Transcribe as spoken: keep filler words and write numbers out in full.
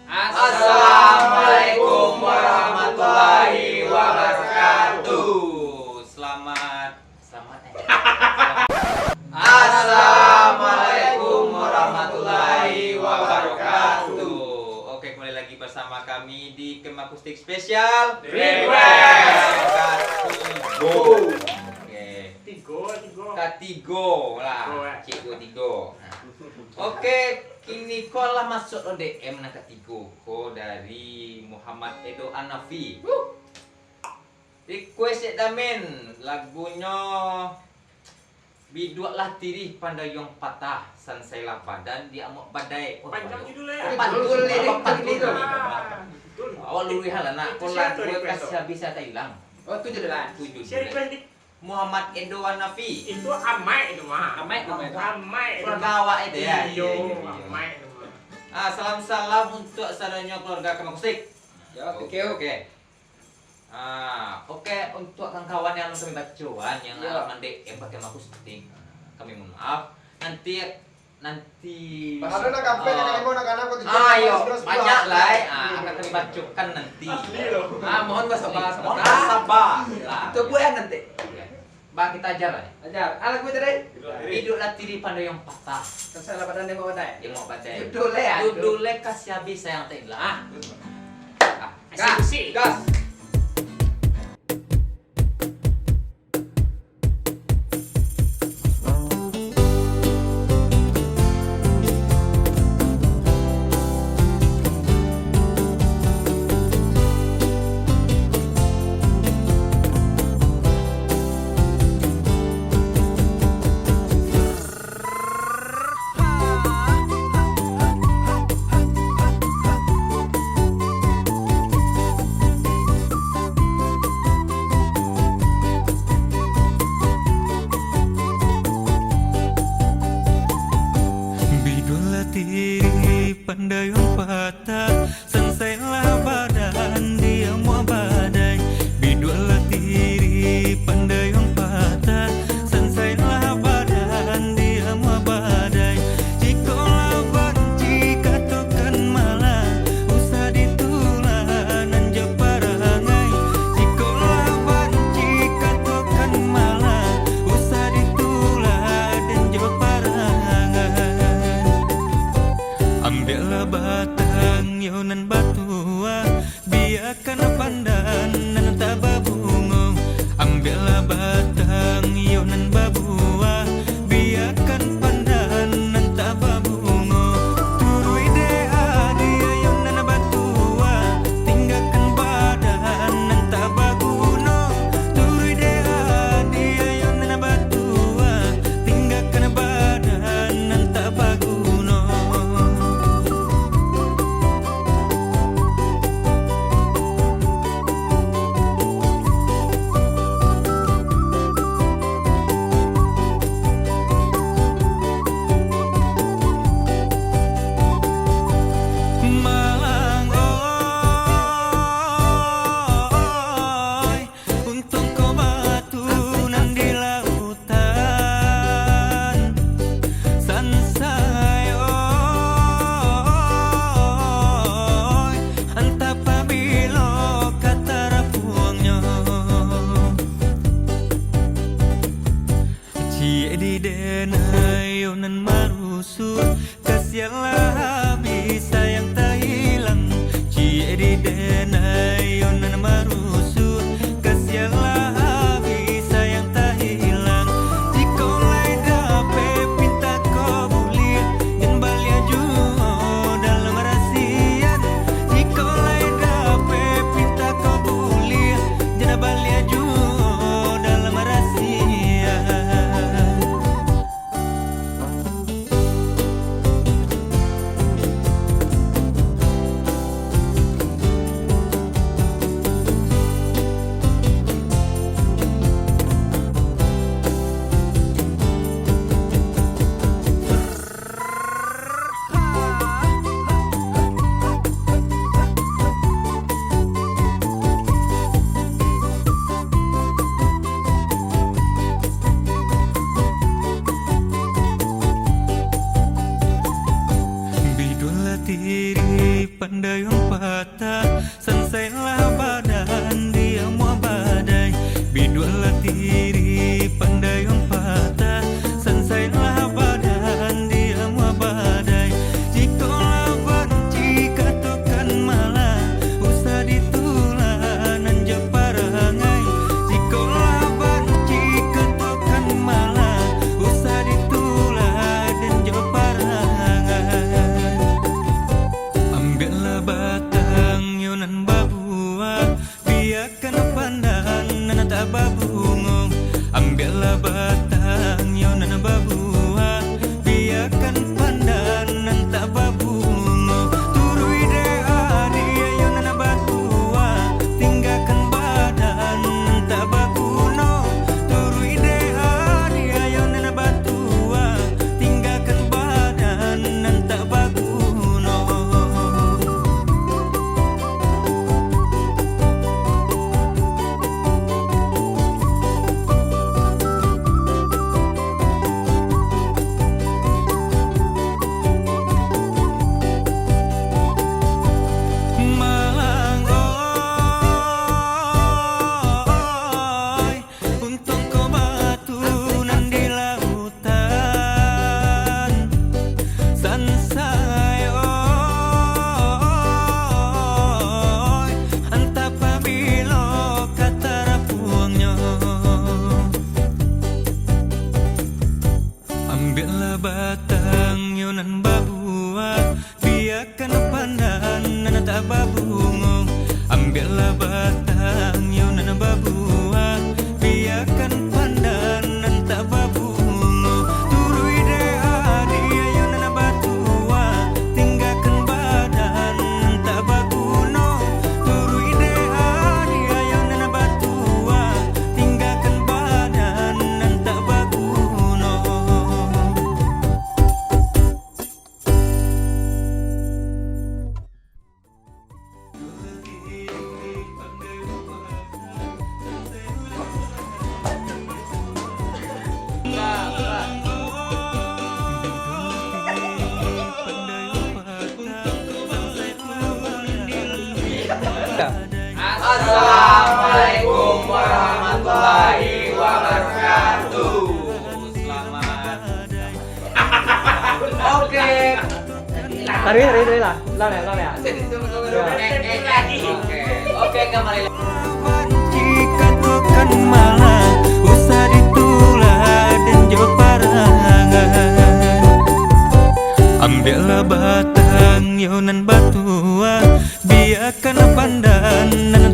Assalamualaikum warahmatullahi wabarakatuh. Selamat, selamat, eh. Assalamualaikum warahmatullahi wabarakatuh. Oke, kembali lagi bersama kami di Kemakustik Special Request. Oke. Tigo, tigo. Katigo lah. Tigo, eh. Cikgu tigo. Nah. Oke, kini ko lah masuak lo D M nan katigo ko dari Muhammad Edo Anafi. Request cek Damin, lagunyo Biduaklah Tirih Pandayuang Patah, Sansailah Badan di Amuak Badai. Oh, panjang judulnyo. Pantul lirik tadi tu. Ah, betul. Awak luruih lah nak. Itu siapa request tu? Kasih habis saya tak hilang. Oh, tu judulnyo. Tu judulnyo. Siapa request ni? Muhammad Edo Hanafi. Itu Amaik itu mah. Amaik namanya tu. Amaik itu. Kawan itu ya? Iyo, iyo, iyo, iyo. Amaik itu mah. Ah, salam-salam untuk sadonyo keluarga Kemakustik. Ya, oke, oke. Ah, oke, untuk kawan-kawan yang kami bacoan, yang anak mandek, yang pakai Kemakustik, kami mohon maaf. Nanti, nanti, ado nak kampanye, ah, nak limo, nak kanam, kok tujuan, ah, iyo, banyak lah, eh. Ah, akan kami bacokan nanti. Asli loh. Ah, mohon basaba, mohon basaba. Ah. Itu buat nanti. Oke. Bah, kita ajar lah. Ajar. Ah, lagu tadi? Biduaklah Tirih Pandayuang Patah. Sansailah Badan di Amuak Badai. Di Amuak Badai. Judulnyo, ah, judulnyo Kasih Habis Sayang Tak Hilang. Ah. Ah. Gas. Gas. Biduaklah Tirih Pandayuang Patah, Sansailah Badan di Amuak Badai. Biduaklah Tirih Pandayuang Patah, Sansailah Badan di Amuak Badai. Jikok lah banci, katokan malah, usah ditulak nan jo parangai. Jikok lah banci, katokan malah, usah ditulak nan jo parangai. Ambiaklah batang yo nan batuah, biakan pandan nan tak babungo. Ambiaklah batang yo nan babuah, biakan pandan nan tak babungo. Turuik dek adiak yo nan batuah, tinggakan badan nan tak baguno. Turuik dek adiak yo nan batuah, tinggakan badan nan tak baguno. Pandai urang patah, sansailah badan di amuah badai. Biduaklah diri, pandai urang patah, sansailah badan di amuah badai. Jikok lah banci, katokan malah, usah ditulak nan jo parangai. Jikok lah banci, katokan malah, usah ditulak nan jo parangai. Ambiaklah batang yo nan babuah, biakan pandan nan tak babungo. Ambiaklah batang yo nan babuah, biakan pandan nan tak babungo. Turuik dek ari yo nan batuah, tinggakan badan nan tak baguno. Turuik dek ari yo nan batuah, tinggakan badan nan tak baguno. Malang oi, untuak ko batu nan di lautan. Sansai oi, antah pabilo ka tarapuangnyo. Ambiaklah batang yo nan babuah, biakan pandan nan tak babungo. Ambiaklah batang yo nan babuah, biakan pandan nan tak babungo. Turuik dek ari yo nan batuah, tinggakan badan nan tak baguno. Turuik dek ari yo nan batuah, tinggakan badan nan tak baguno. Assalamualaikum warahmatullahi wabarakatuh. Selamat. Oke. Tarik, tarik, tarik lah. Ulang ya, ulang ya. Oke. Oke, kembali. Banci katokan malah, usah ditulak den jo parangai. Ambiaklah batang yo nan batuah, biakan pandan nan